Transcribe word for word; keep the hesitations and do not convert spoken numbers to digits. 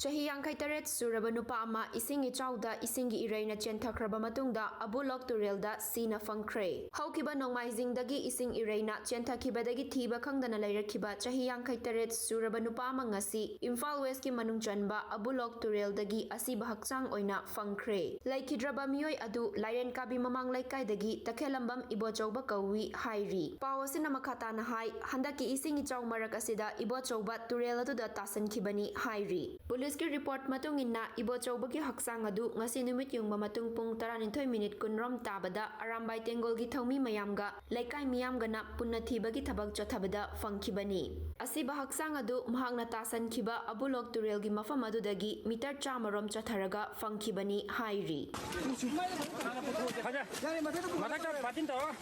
ꯆꯍꯤ ꯌꯥꯡꯈꯩ ꯇꯔꯦꯠ ꯁꯨꯔꯕ ꯅꯨꯄꯥ ꯑꯃ ꯏꯁꯤꯡ ꯏꯆꯥꯎꯗ ꯏꯁꯤꯡꯒꯤ ꯏꯔꯩꯅ ꯆꯦꯟꯊꯈ꯭ꯔꯕ ꯃꯇꯨꯡꯗ ꯑꯕꯨꯂꯣꯛ ꯇꯨꯔꯦꯜꯗ ꯁꯤꯅ ꯐꯪꯈ꯭ꯔꯦ꯫ ꯍꯧꯈꯤꯕ ꯅꯣꯡꯃꯥꯏꯖꯤꯡꯗꯒꯤ ꯏꯁꯤꯡ ꯏꯔꯩꯅ ꯆꯦꯟꯊꯈꯤꯕꯗꯒꯤ ꯊꯤꯕ ꯈꯪꯗꯅ ꯂꯩꯔꯛꯈꯤꯕ ꯆꯍꯤ ꯌꯥꯡꯈꯩ ꯇꯔꯦꯠ ꯁꯨꯔꯕ ꯅꯨꯄꯥ ꯑꯃ ꯉꯁꯤ ꯏꯝꯐꯥꯜ ꯋꯦꯁꯀꯤ ꯃꯅꯨꯡ ꯆꯟꯕ ꯑꯕꯨꯂꯣꯛ ꯇꯨꯔꯦꯜꯗꯒꯤ ꯑꯁꯤꯕ ꯍꯛꯆꯥꯡ ꯑꯣꯏꯅ ꯐꯪꯈ꯭ꯔꯦ꯫ ꯂꯩꯈꯤꯗ꯭ꯔꯕ ꯃꯤꯑꯣꯏ ꯑꯗꯨ ꯂꯥꯏꯔꯦꯟ ꯀꯥꯕꯤ ꯃꯃꯥꯡ ꯂꯩꯀꯥꯏꯗꯒꯤ ꯇꯈꯦꯂꯝꯕꯝ ꯏꯕꯣꯆꯧꯕ ꯀꯧꯏ ꯍꯥꯏꯔꯤ꯫ ꯄꯥꯎ ꯑꯁꯤꯅ ꯃꯈꯥ ꯇꯥꯅ ꯍꯥꯏ, ꯍꯟꯗꯛꯀꯤ ꯏꯁꯤꯡ ꯏꯆꯥꯎ ꯃꯔꯛ ꯑꯁꯤꯗ ꯏꯕꯣꯆꯧꯕ ꯇꯨꯔꯦꯜ ꯑꯗꯨꯗ ꯇꯥꯁꯟꯈꯤꯕꯅꯤ ꯍꯥꯏꯔꯤ꯫ ꯄꯨꯂꯤꯁꯀꯤ ꯔꯤꯄꯣꯔꯠ ꯃꯇꯨꯡ ꯏꯟꯅ ꯏꯕꯣꯆꯧꯕꯒꯤ ꯍꯛꯆꯥꯡ ꯑꯗꯨ ꯉꯁꯤ ꯅꯨꯃꯤꯠ ꯌꯨꯡꯕ ꯃꯇꯨꯡ ꯄꯨꯡ ꯇꯔꯥꯅꯤꯊꯣꯏ ꯃꯤꯅꯤꯠ ꯀꯨꯟꯔꯣꯝ ꯇꯥꯕꯗ ꯑꯔꯥꯝꯕꯥꯏ ꯇꯦꯡꯒꯣꯜꯒꯤ ꯊꯧꯃꯤ ꯃꯌꯥꯝꯒ ꯂꯩꯀꯥꯏ ꯃꯤꯌꯥꯝꯒꯅ ꯄꯨꯟꯅ ꯊꯤꯕꯒꯤ ꯊꯕꯛ ꯆꯠꯊꯕꯗ ꯐꯪꯈꯤꯕꯅꯤ꯫ ꯑꯁꯤꯕ ꯍꯛꯆꯥꯡ ꯑꯗꯨ ꯃꯍꯥꯛꯅ ꯇꯥꯁꯟꯈꯤꯕ ꯑꯕꯨꯂꯣꯛ ꯇꯨꯔꯦꯜꯒꯤ ꯃꯐꯝ ꯑꯗꯨꯗꯒꯤ ꯃꯤꯇꯔ ꯆꯥꯝꯃꯔꯣꯝ ꯆꯠꯊꯔꯒ ꯐꯪꯈꯤꯕꯅꯤ ꯍꯥꯏꯔꯤ꯫ ꯐꯖ-, ꯃꯊꯛꯇ ꯕꯥꯇꯤꯟ ꯇꯧꯔꯣ꯫